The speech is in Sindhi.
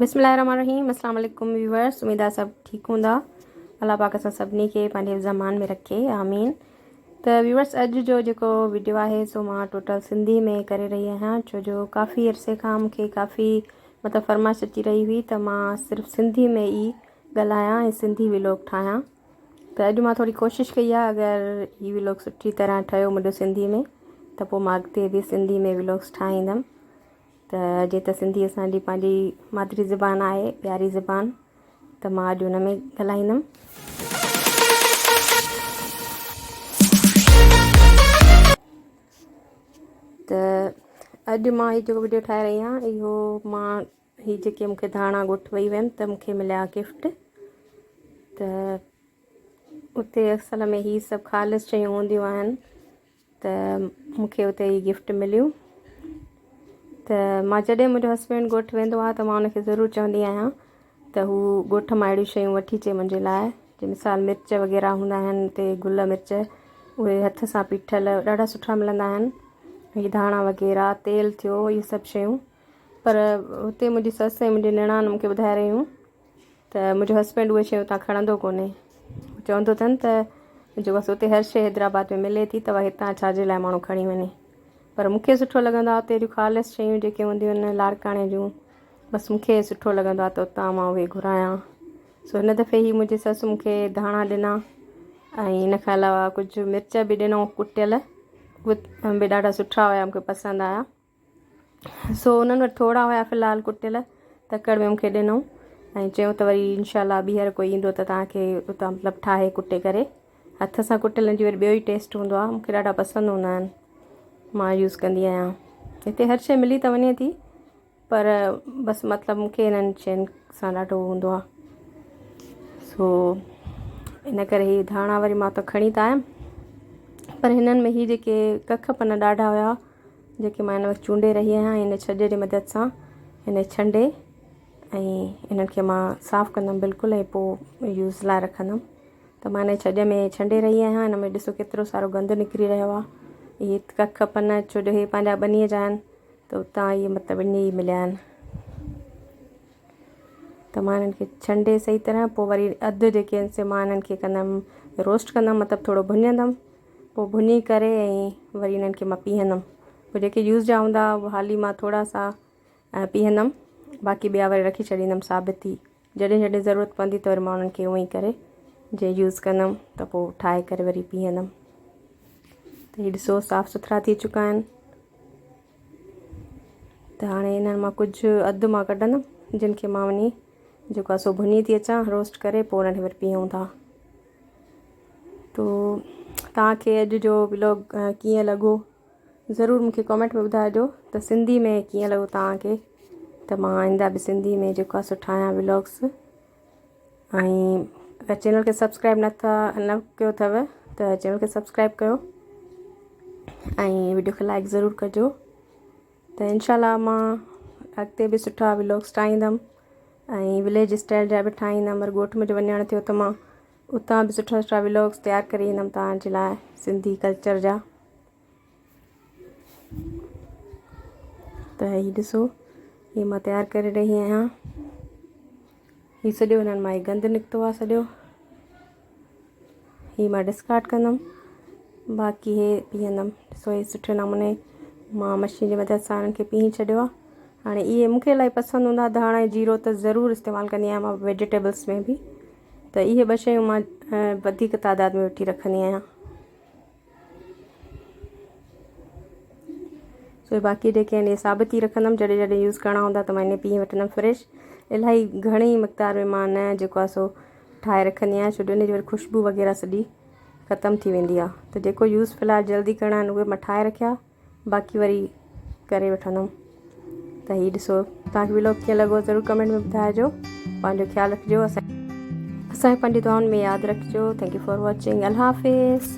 بسم الله الرحمن الرحيم السلام عليڪم ويورس اميد آ سڀ ٺيڪ هوندا الله پاڪ اسان سڀني کي پنهنجي زمان ۾ رکي آمين ته ويورس اڄ جو جيڪو ويڊيو آهي سو مان ٽوٽل سنڌي ۾ ڪري رهي آهيان ڇو جو ڪافي عرصي کان مونکي ڪافي مطلب فرمائش اچي رهي هئي ته مان صرف سنڌي ۾ ئي ڳالهايان ۽ سنڌي ويلوگ ٺاهيان ته اڄ مان ٿوري ڪوشش ڪئي آهي اگر هي ويلوگ سٺي طرح ٺهيو منهنجو سنڌي ۾ ته پوء مان اڳتي به سنڌي ۾ ويلوگس ٺاهيندم ته جيئن ته سنڌي اسان جي پنهنجي مادري زبان آهي پياري زبان ته مان اڄ ان ۾ ڳالهائيندم. ته اڄ مان هي جيڪو وڊيو ٺاهي رهي آهيان اهو مان هي جيڪي مونکي ڌاڻا ڳوٺ وئي ويم ته مونکي مليا گفٽ ته اتي اصل ۾ هي سڀ خالص شيون هونديون آهن ته مون کي اتي هي گفٽ مليون ته مان جڏهن منهنجو هسبينڊ ڳوٺ ويندو آهي ته مان ان کي ضرور چوندي آهيان ته هو ڳوٺ مان اهڙيون شيون وٺي اچي منهنجي لاء جي مثال مرچ وغيره هوندا آهن اتي گل مرچ اهي هٿ سان پيٺل ڏاڍا سٺا ملندا آهن هي ڌاڻا وغيره تيل ٿيو اهي سڀ شيون پر اتي منهنجي سس ۽ منهنجي نڻان مون کي ٻڌائي رهيون ته منهنجو هسبينڊ اهي شيون اتان کڻندو ڪونهي چوندو اٿن ته جو بس اتي هر شيء حيدرآباد ۾ ملي ٿي ته هتان ڇا جي لاء ماڻهو کڻي وڃي پر مون کي سٺو لڳندو آهي اتي جون خالص شيون جيڪي هونديون آهن لاڙڪاڻي جون بس مون کي سٺو لڳندو آهي ته اتان مان اهي گهرايان سو هن دفعي هي منهنجي سس مون کي ڌاڻا ڏنا ۽ ان کان علاوه ڪجهه مرچ به ڏنو ڪٽيل اهي به ڏاڍا سٺا هيا مون کي پسند آيا سو انهن وٽ ٿورا هيا في الحال ڪٽيل تڪڙ ۾ مونکي ڏنو ۽ چيو ته وري انشاء الله ٻيهر ڪوئي ايندو ته توهان کي اتان مطلب ٺاهي ڪٽي ڪري هٿ سان ڪٽيلن جي وري ٻيو ئي ٽيسٽ هوندو آهي مونکي ڏاڍا پسند هوندا آهن مان يوز ڪندي آهيان هتي هر شيء ملي ته وڃي ٿي پر بس مطلب مون کي انهن شين سان ڏاڍو هوندو آهي سو ان ڪري هي ڌاڻا وري مان ته کڻي ته آيم پر هنن ۾ هي جيڪي ڪک پن ڏاڍا هيا جيڪي مان هن وقت چونڊي رهي آهيان هن ڇڄ جي مدد سان هن ڇنڊي ۽ انهن کي مان صاف ڪندم بلڪل ۽ پوء يوز لاء رکندم ته مان هن ڇڄ ۾ ڇنڊي رهي آهيان هن ۾ ڏسو ڪيترو سارو گند نڪري رهيو آهي اهي ڪک پن ڇو جو هي پنهنجا ٻنيء جا آهن ته اتان اهي مطلب ائين ئي مليا آهن ته مان انهن کي ڇنڊي صحيح طرح پوء وري اڌ جيڪي آهن سي مان انهن کي ڪندم روسٽ ڪندم مطلب ٿورو ڀڃندم پوء ڀڃي ڪري ۽ وري انهن کي مان پيهندم پوء جيڪي يوز جا هوندا حالي مان ٿورا سا پيهندم باقي ٻيا وري رکي ڇڏيندم ثابت ٿي جڏهن جڏهن ضرورت پوندي ته وري مان انهن کي اونئي ڪري جي يوز ڪندم ته پوء ٺاهي ڪري وري پيهندم ته هي ڏسو صاف سٿرا ٿي چڪا آهن ته هاڻي انهن مان ڪجهه اڌ مان ڪڍندم جن کي مان وڃي جيڪو آهي سو ڀڃي ٿي اچان روسٽ ڪري پوء انهن کي وري پيئون ٿا تو توهان کي اڄ جو ولاگ ڪيئن لڳو ضرور مونکي ڪامينٽ ۾ ٻڌائجو ته سنڌي ۾ ڪيئن لڳو توهان کي ته مان آئنده به سنڌي ۾ جيڪو آهي سو ٺاهيان ولاگس ۽ اگر چينل کي سبسڪرائب نٿا نه ڪيو اٿو ته چينل کي سبسڪرائب ڪيو ۽ وڊيو کي لائڪ ضرور ڪجو ته انشاء الله مان اڳتي به سٺا ولاگس ٺاهيندم ۽ وليج اسٽائل جا به ٺاهيندم ور ڳوٺ منهنجو وڃڻ ٿيو ته مان اتان به سٺا سٺا ولاگس تيار ڪري ايندم توهان جي لاء سنڌي ڪلچر جا ته هي ڏسو هي مان تيار ڪري رهي آهيان هي سڄو هنن مان هي گند نڪتو آهي سڄو هي مان ڊسڪارڊ ڪندم باقي هي پيهندم ڏسو هي سٺي نموني مان مشين جي مدد سان هنن کي پيهي ڇڏيو آهي هاڻي اهي مونکي الاهي پسند هوندا ڌاڻا ۽ جيرو ته ضرور استعمال ڪندي آهيان مان ويجيٽيبلس ۾ به ته اهي ٻه شيون مان وڌيڪ تعداد ۾ وٺي رکندي آهيان سو باقي جيڪي آهن اهي ثابت ئي رکندم جڏهن جڏهن يوز ڪرڻا هوندا ته مان انهي پيهي وٺندم فريش الاهي گهڻي مقدار ۾ مان نه جيڪو آهي سو ٺاهي رکندي آهيان ڇو جو ان جي وري خوشبو وغيره سڄي ختم ٿي ويندي آهي ته جيڪو يوز في الحال جلدي ڪرڻا آهن اهي مان ٺاهي رکيا باقي وري ڪري وٺندم ته هي ڏسو توهان کي ولاگ ڪيئن لڳو ضرور ڪمينٽ ۾ ٻڌائجو پنهنجو خيال رکجو اسان کي پنهنجي دعائن ۾ ياد رکجو thank you for watching Allah Hafiz.